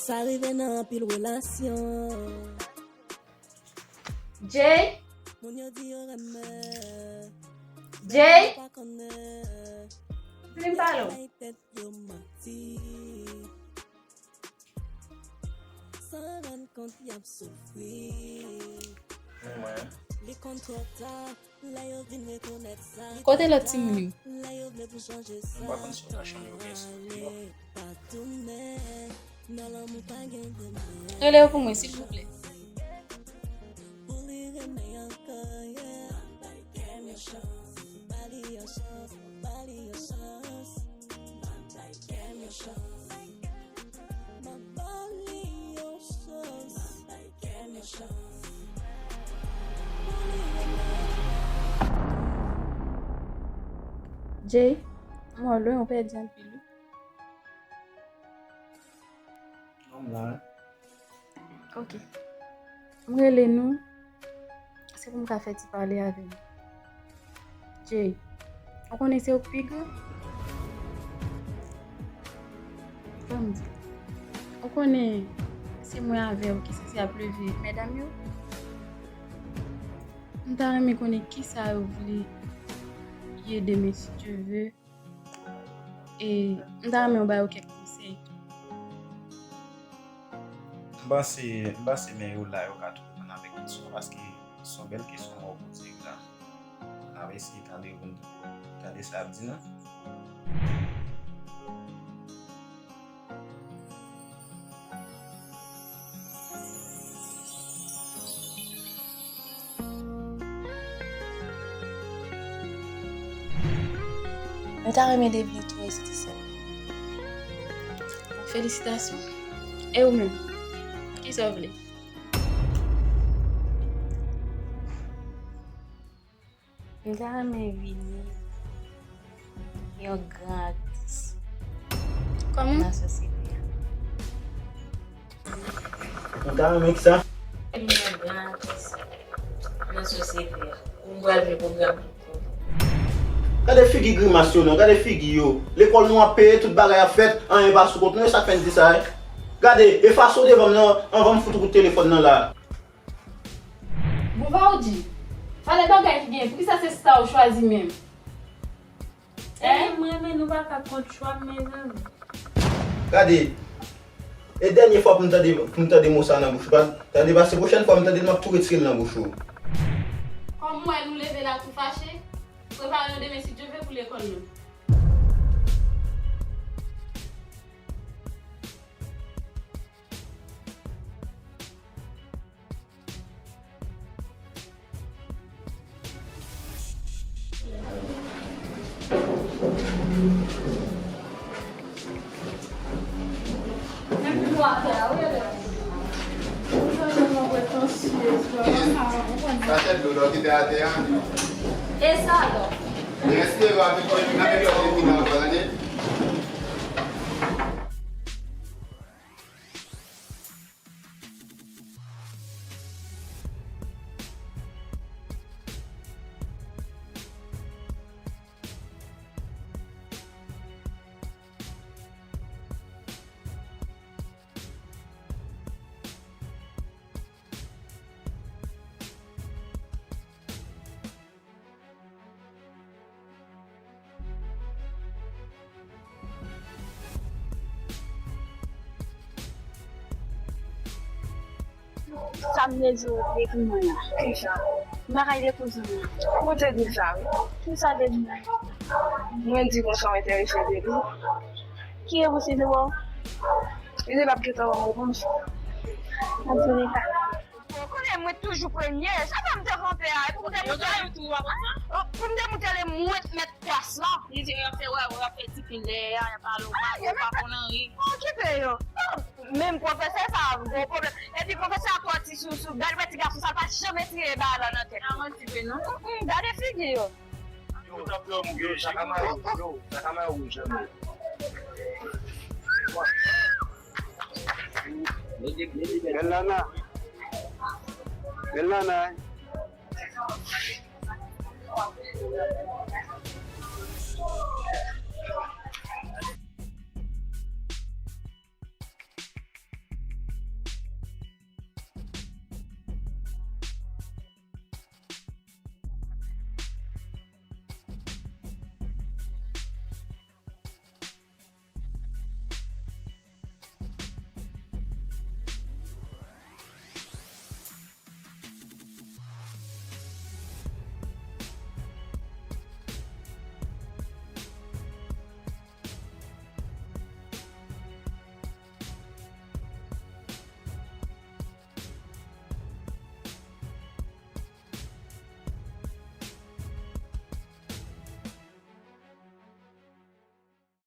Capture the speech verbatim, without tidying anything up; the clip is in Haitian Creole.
Sa rive nan anpil relasyon. Jay? Moun yo di yo renmen. Jay? Yo pa konnen. Vin m pale w. Bay tèt yo manti. San rann kont y ap soufri. Li konn twò ta. Kote lòt timoun yo? M pa konn si yo nan chanm yo oubyen si yo deyò. Rele yo pou mwen, silvouplè. Jay, m wè w lwen, ou pèdi anpil wi. Non, m la wi. Ok. M rele nou, se pou m ka fè ti pale avè nou. Jay, ou konnen se ou k pi gran? Ban m di. Ou konnen se mwen avè w ki sanse ap leve medam yo? M ta renmen konnen kisa yo vle ye demen si Dye ve. E m ta renmen w ba yo kèk konsèy tou. M panse, m panse men yo la, yo ka tou reponn avèk kesyon, paske se yon bèl kesyon w poze yo la. N ap eseye tande pou n tande sa y ap di nan. Mwen ta renmen devni tou esiti sèl. Felisitasyon. E ou menm? Kisa w vle? M ta renmen vini yon gran aktris. Kòman? Nan sosyete a. Ou ta renmen kisa? Vini yon gran aktris nan sosyete a. Ou pral jwe pwogram tout kote. Gade figi grimas yo non, gade figi yo. Lekòl nou ap peye, tout bagay ap fèt, anyen pa sou kont nou, e sa k fè n di sa, wi. Gade, efase w devan m nan, anvan m fout ou kout telefòn nan la. Bon, Vaoudi, pale bagay ki genyen, poukisa se sista w chwazi menm? Hein? Mwen, men nou pa ka kont chwa m, mezanmi. Gade, e dènye fwa pou m tande, pou m tande mo sa nan bouch ou, pa, tande, paske pwochèn fwa m tande l, m ap tou retire l nan bouch ou. Kòm m wè nou leve la tou fache, prepare nou demen si Dye ve pou lekòl nou. Sachè dlo w kite atè a. E sa alò? Reste rapid, mwen, n ap fè yon ti nan tande. Sa m te di w depi mwen la. Kisa? M pa ka dekouvri w. Ou te di sa, wi. Kisa w te di mwen? Mwen di konsa w enterese de li. Ki reponse li te ba w? Li te p ap gentan ban m repons. Antouleka. Ou konnen mwen toujou premye. Sa fè m te kanpe a. E pou m te montre, pou m te montre li mwen k mèt plas la. Li di yo ap fè wè, yo ap fè ti pil dèyè a, y ap pale w pa, ou pa konn anyen. Okipe yo. Menm pwofesè sa a, gwo pwoblèm. Epi pwofesè a twò ti sou, sou, gade wè ti gason sa, l pa janm retire bagay la nan tèt. A manti vre non. Mm, mm, gade figi yo. Yo, yo, sa ka mare, yo, sa ka mare ou janm. Bèl nana. Bèl nana.